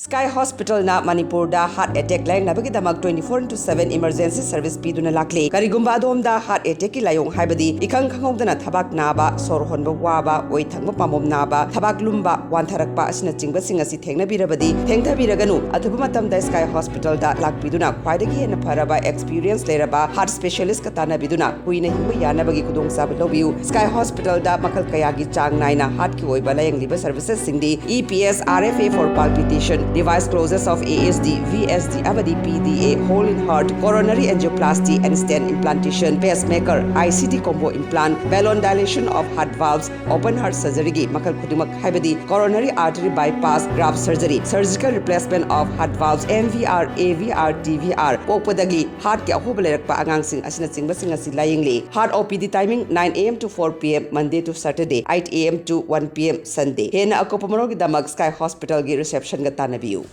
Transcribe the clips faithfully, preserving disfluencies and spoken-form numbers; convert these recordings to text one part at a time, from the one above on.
Sky Hospital na Manipur da heart attack layangnabagi damak twenty four into seven emergency service piduna lakle. Karigumba adom da heart attack ki layong haibadi ikhang khanghoudana thabak naba, sor honba waba, oi thangba pamom naba, thabak lumba, wantharakpa asina chingba sing asi thengna birabadi thengtha biraganu. Athuba matam da Sky Hospital da lakpiduna khwaidagi hena pharaba experience leiraba heart specialist katana biduna kuina hingba yanabagi khudong saba lobiu. Sky Hospital da makhal kayagi chang naina heart ki oiba layang liba services singdi E P S, R F A for palpitation, device closures of A S D, V S D, abadi P D A, hole in heart, coronary angioplasty and stent implantation, pacemaker, I C D combo implant, balloon dilation of heart valves, open heart surgery gi makhal khudingmak haibadi coronary artery bypass, graft surgery, surgical replacement of heart valves, M V R, A V R, T V R, pokpadagi heart ki ahoba leirakpa angang sing asina chingba sing asi laying le. Heart O P D timing nine A M to four P M, Monday to Saturday, eight A M to one P M, Sunday. Hena akopa marok ki damak Sky Hospital gi reception ga tanabiu.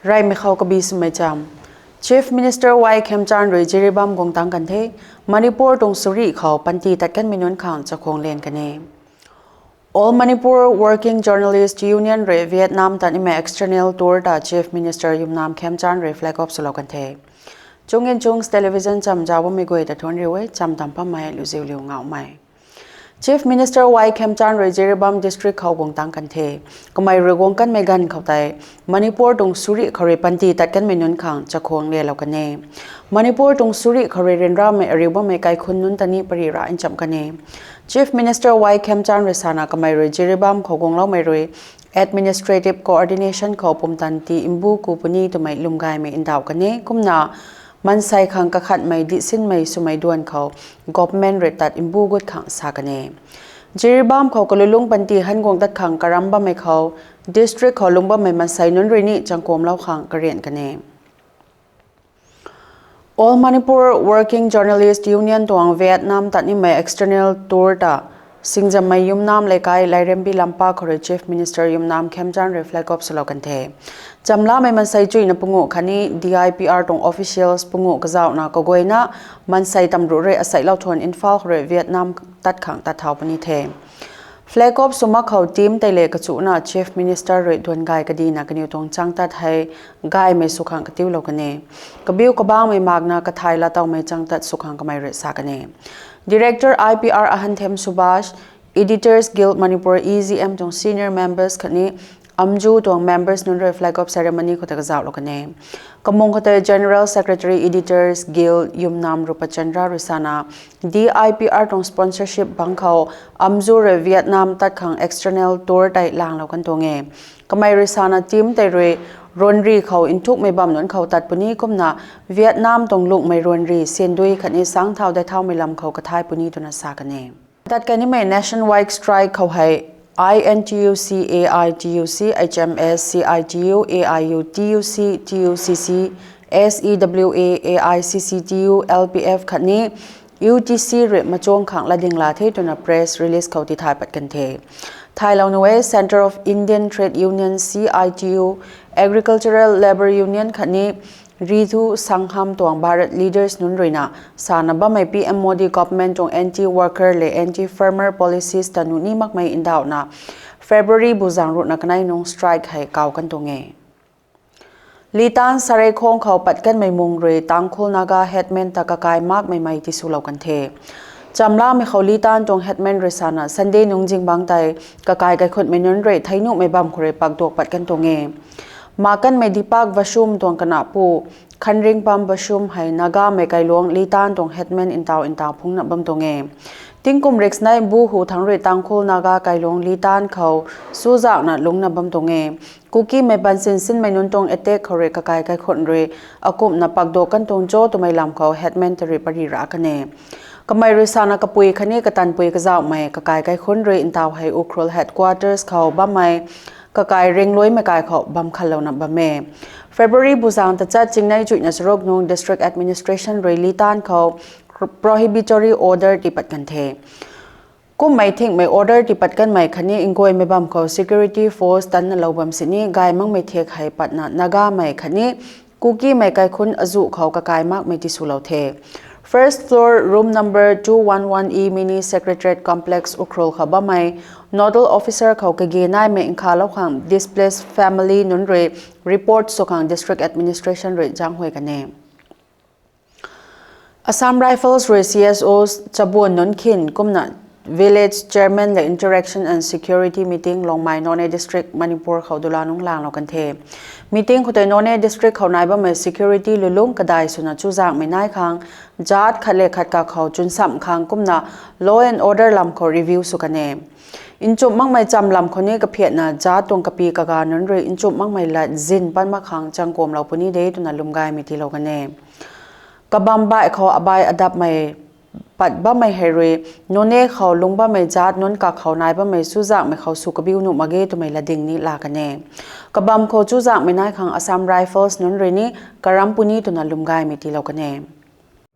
Raimei khou kabi swmei cham. Chief Minister Y Khemchand rui Jiribam guang tang kan the. Manipur tuang suri khou panty tat kanmei nunc khang chakhwang len kan e. All Manipur Working Journalist Union rui Vietnam tat nimei external tour ta Chief Minister Yumnam Khemchand rui flag off swlou kan the. Chung in Chungs Television cham zauc bammei guay ta thuanc riu e, cham tam pammei luziu liu ngauhmei. Chief Minister Y Khemchand rui Jiribam District khou guang tang kan the. Kamei rui guang kanmei ganv khou tei Manipur tuang suri khou rui panty tat kanmei nunc khang chakhwang lelou kan e. Manipur tuang suri khou rui ryanramei ariu bammei kaikhunc nunc ta ni pary ra ncham kan e. Chief Minister Y Khemchand rui sana kamei rui Jiribam khou guangloumei rui administrative coordination khou pumtan ti mbu ku puni twmei lwmgaymei ndauh kan e. Kumna maansei khang kakhatmei dihsinmei swmei duan khou government rui tat mbu gut khang sa kan e. Jiribam khou kalulung panty han guang tat khang karam bammei khou district khou lung bammei maansei nunc rui ni changkuamlou khang karian kan e. All Manipur Working Journalist Union tuang Vietnam tat nimei external tour ta Singjammei Yumnam Leikai Lairembi Lampak khou rui Chief Minister Yumnam Khemchand rui flag off swlou kan the. Chamlamei maansei chuina pungu khatni D I P R tuang officials pungu kazauhna kaguayna maansei tamruh rui aseihlou thuan Imphal khou rui Vietnam tat khang tat thau puni the. Flag off sw mak khou team tei le kachuna Chief Minister rui duan gay kadina kaniw tuang chang tat hei gaymei sw khang katiulou kan e. Kabiu kabangmei makna kathai laa towmei chang tat sw khang kamei rui sa kan e. Director I P R Ahanthem Subhash, Editors Guild Manipur E G M tuang senior members khatni Amzu tuang members nunc rui flag off ceremony khou ta kazauhlou kan e. Kamung khou tei General Secretary Editors Guild Yumnam Rupachandra rui sana D I P R tuang sponsorship bang khou Amzu rui Vietnam tat khang external tour tei langlou kan tuang e. Kamei rui sana team tei rui ruanri khou nthukmei bam nunc khou tat puni kumna Vietnam tuang lungmei ruanri sendui khatni sangthau dei thaumei lam khou kathai puni twna sa kan e. Tat kanimei nationwide strike khou hei I N T U C, A I T U C, H M S, C I T U, A I U, T U C, T U C C, S E W A, A I C C T U, L P F khatni U T C rui machuang khang latding la the twna press release khou tithay pat kan the. Thaylou nu e Centre of Indian Trade Union, C I T U, Agricultural Labour Union khatni Ridhu Sangham tuang Bharat Leaders nunc ruina sana bammei P M Modi government tuang anti worker le anti farmer policies ta nuh ni makmei ndauhna February buzang ruhna kanei nung strike hei kau kan tuang e. Litan Sarei khang khou pat kanmei mung rui Tangkhul Naga headman ta kakai makmei mei tiswlou kan the. Chamlamei khou Litan tuang headman rui sana Sunday nung zingbangc tei kakai kaikhunmei nunc rui theinuhmei bam khou rui pakduak pat kan tuang e. Mak kanmei Deepak Vashum tuang kanapu Khanringpam Vashum hei Nagamei kailuang Litan tuang headman ntau ntau phungna bam tuang e. Tingkum riksnei bu hu thangc rui Tangkhul Naga kailuang Litan khou suzakna lungna bam tuang e. Kukimei bansin sinmei nunc tuang attack khou rui kakai kaikhun rui akumhna pakduak kan tuang cho twmei lam khou headman ta rui pary ra kan e. Kamei rui sana kapui khatni katanpui kazauhmei kakai kaikhun rui ntau hei Ukhrul headquarters khou bammei kakai ringluaimei kai khou bam khanlouna bam e. February buzang tachat chingnei chuihna charuk nung district administration rui Litan khou prohibitory order tiipat kan the. Kummei thingmei order tiipat kanmei khatni nguaymei bam khou security force tanna lou bam sini gay makmei thiak hei patna Nagamei khatni Kukimei kaikhun azuh khou kakai makmei tiswlou the. First floor, room number two one one E Mini Secretariat Complex Ukhrul khou bammei Nodal Officer khou kage naimei nkhalou khang displaced family nunc rui report sw khang District Administration rui zaenghuay kan e. Assam Rifles rui C S O chabuan nunc khin kumna Village Chairman le Interaction and Security Meeting Longmai, Noney District, Manipur khou dula nungc langlou kan the. Meeting khoutei Noney District khou nai bammei security lulungc kadai swna chuzaenghmei nai khang, zaat khat le khat kakhou chwnsamh khang kumna law and order lam khou review sw kan e. Nchumh makmei cham lam khou ni kaphiatna zaat tuang kapi kaga nunc rui nchumh makmei lat zin pat mak khang changkuamlou puni de twna lwmgaymei tiilou kan e. Kabam baih khou abai adapmei pat bammei hei rui, Noney khou lungc bammei zaat nunc kakhou nai bammei chuzaenghmei khou sw kabiu nuh mak ge twmei latding ni laa kan e. Kabam khou chuzaenghmei nai khang Assam Rifles nunc rui ni karam puni twna lwmgaymei tiilou kan e.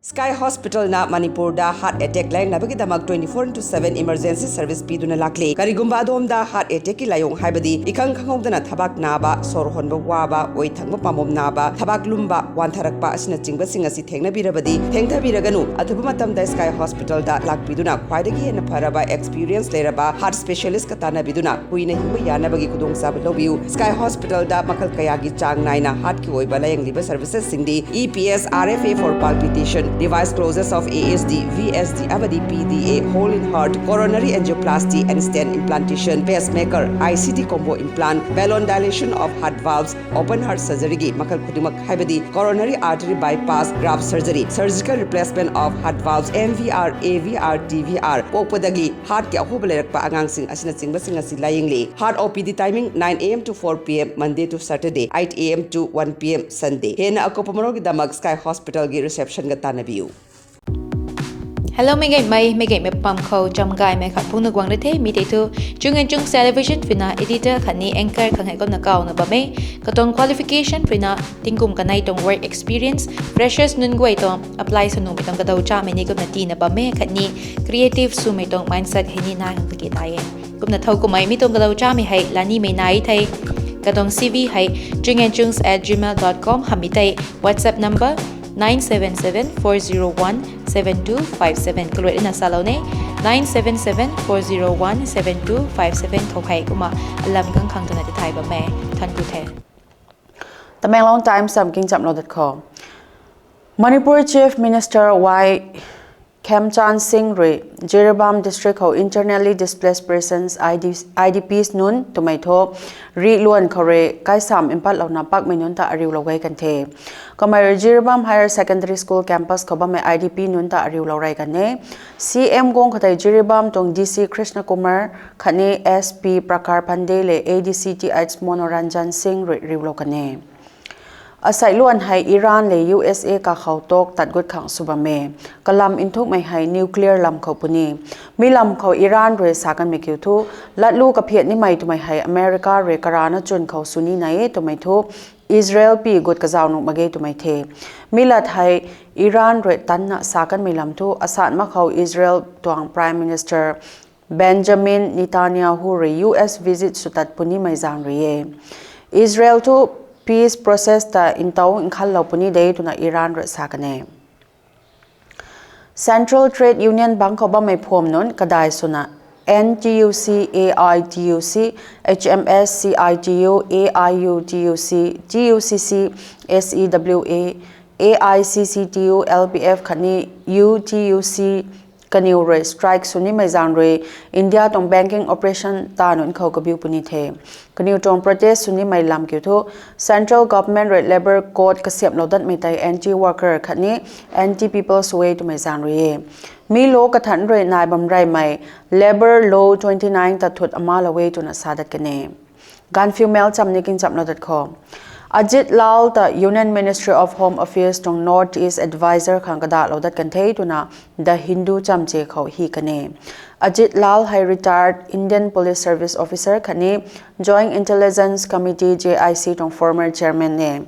Sky Hospital na Manipur da heart attack laeng nai bagi damak twenty-four into seven emergency service pi duna lakle. Karigumba adom da heart attack ki layong hai badi, ikhang khangou dana thabak naba, sor honba waba, oi thangba pamom naba, thabak lumba, wan tharakpa, asina chingba sing asi thengna bira badi, thengtha bira ganu, athuba matam dai Sky Hospital da lakpi duna, khwai dagi hena pharaba, experience leiraba, heart specialist katana biduna, kuina hingba yana bagi kudong saba lobiu. Sky Hospital da makhal kaya gi chang naina, heart ki oiba layang liba services singdi, E P S, R F A for palpitation, device closures of A S D, V S D, abadi P D A, hole in heart, coronary angioplasty and stent implantation, pacemaker, I C D combo implant, balloon dilation of heart valves, open heart surgery gi makhal khudingmak hai badi coronary artery bypass, graft surgery, surgical replacement of heart valves, M V R, A V R, T V R, pokpa dagi heart ki ahuba leirakpa angang sing asina chingba sing asi layang le. Heart O P D timing nine A M to four P M, Monday to Saturday, eight A M to one P M, Sunday. Hena akopamaro ki damak Sky Hospital gi reception ga tana biu. Hello, meigeimei, meigeimei pam khou chamgaymei khat phungna guang re the, mi tei thu, Chung and Chungs Television phuina editor khatni anchor khang hei kumna kauna bam e, katuang qualification phuina tingkum kanei tuang work experience, freshers nunc guay tuang apply sw nuhmei tuang kadau chamei ni kumna tina bam e, khatni creative swmei tuang mindset hei ni nai khang kage nai e. Kumna thow kummei mi tuang kadau chamei hei lanimei nai the, katuang C V hei chungandchungs at gmail dot com hamhmei tei WhatsApp number nine seven seven four zero one seven two five seven kaluai rina salou ne, nine seven seven four zero one seven two five seven khou hei kumna alam kang khang twna tithay bam e. Thank you the. Tamenglong Times sam king chamlou dat khou. Manipur Chief Minister Y Khemchand Singh rui Jiribam District khou internally displaced persons, I D, I D Ps nunc twmei thu rih luan khou rui kaisam mpatlouna pakmei nunc ta ariulou gei kan the. Kamei rui Jiribam Higher Secondary School campus khou bammei I D P nunc ta ariulou rei kan e. C M guang khoutei Jiribam tuang D C Krishna Kumar khatni S P Prakar Pandey le A D C Th Monoranjan Singh rui riulou kan e. Asei luan hei Iran le U S A kakhou tok tat gut khang sw bam e. Kalam nthukmei hei nuclear lam khou puni. Mi lam khou Iran rui sa kanmei kiu thu, latlu kaphiat nimei twmei hei America rui karana chwn khou sw ni nai e twmei thu, Israel pi gut kazau nuh mak ge twmei the. Mi lat hei Iran rui tanna sa kanmei lam thu, asan mak khou Israel tuang Prime Minister Benjamin Netanyahu rui U S visit sw tat punimei zaeng rui e. Israel thu peace process ta ntaw nkhanlou puni de twna Iran rui sa kan e. Central Trade Union bang khou bammei phuam nunc kadai swna N T U C, A I T U C, H M S, C I T U, A I U T U C, T U C C, S E W A, A I C C T U, L P F khatni U T U C kaniw rui strike sw nimei zaeng rui India tuang banking operation ta nunc khou kabiu puni the. Kaniw tuang protest sw nimei lam kiu thu, Central Government rui Labour Code kasiamhlou datmei tei anti-worker khatni anti-people sw e twmei zaeng rui e. Mi law kathan rui nai bam reymei Labour Law twenty nine ta thut amalou e twna sa dat kan e. Gaanphiu Mail cham ni king chamlou dat khou. Ajit Lal ta Union Ministry of Home Affairs tuang North East Advisor khang kadahlou dat kan the twna The Hindu chamche khou hi kan e. Ajit Lal hei retired Indian Police Service Officer khatni Joint Intelligence Committee, J I C tuang former chairman e.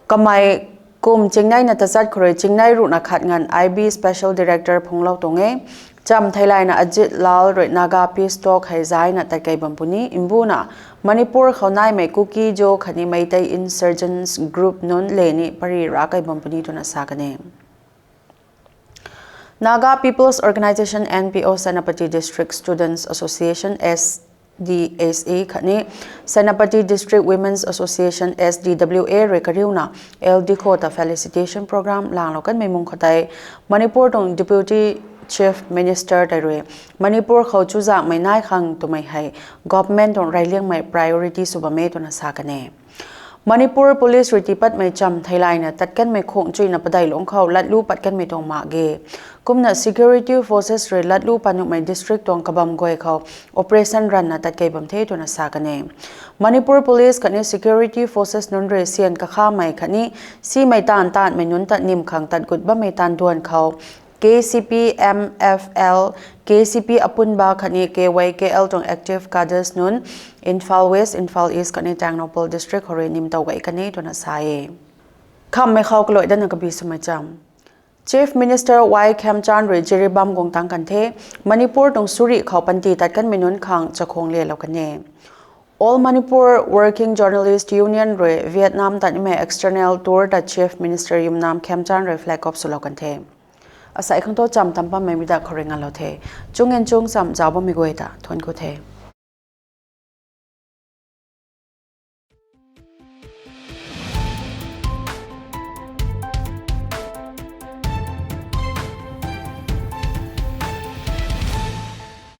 Kamei kum chingneina tachat khou rui chingnei ruhna khat nganv I B Special Director phunglou tuang e. Cham theilayna Ajit Lal rui Naga peace talk hei zaina tatkei bam puni mbuna Manipur khou naimei Kuki-Zo khatni Meitei insurgents group nunc le ni pary rac kei bam puni twna sa kan e. Naga People's Organisation N P O Senapati District Students Association S D S A khatni Senapati District Women's Association S D W A rui kariuna L D khou ta felicitation program langlou kanmei mung khoutei Manipur tuang Deputy Chief Minister tei rui Manipur khou chuzaenghmei nai khang twmei hei government tuang reyliangmei priority sw bam e twna sa kan e. Manipur Police rui tiipatmei cham theilayna tat kanmei khang chuyna padeih lungc khou latlu pat kanmei tuang mak ge. Kumna security forces rui latlu pat nuhmei district tuang kabam guay khou operation ranna tatkei bam the twna sa kan e. Manipur Police khatni security forces nunc rui syan kakhamei khatni simei taanv taanmei nunc ta nim khang tat gut bammei taanv duan khou K C P M F L, K C P Apunba khatni K Y K L tuang active cadres nunc Imphal West, Imphal East khatni Tengnoupal district khou rui nim tow gay kan e twna sa e. Khammei khou kalui dana kabi swmei cham. Chief Minister Y Khemchand rui Jiribam guang tang kan the, Manipur tuang suri khou panty tat kanmei nunc khang chakhwang lelou kan e. All Manipur Working Journalist Union rui Vietnam tat nimei external tour ta Chief Minister Yumnam Khemchand rui flag off swlou kan the. Asei khang thu cham tam pammei mi da khou rui nganlou the. Chung en chung cham zauc bammei guay ta thuanc ku the.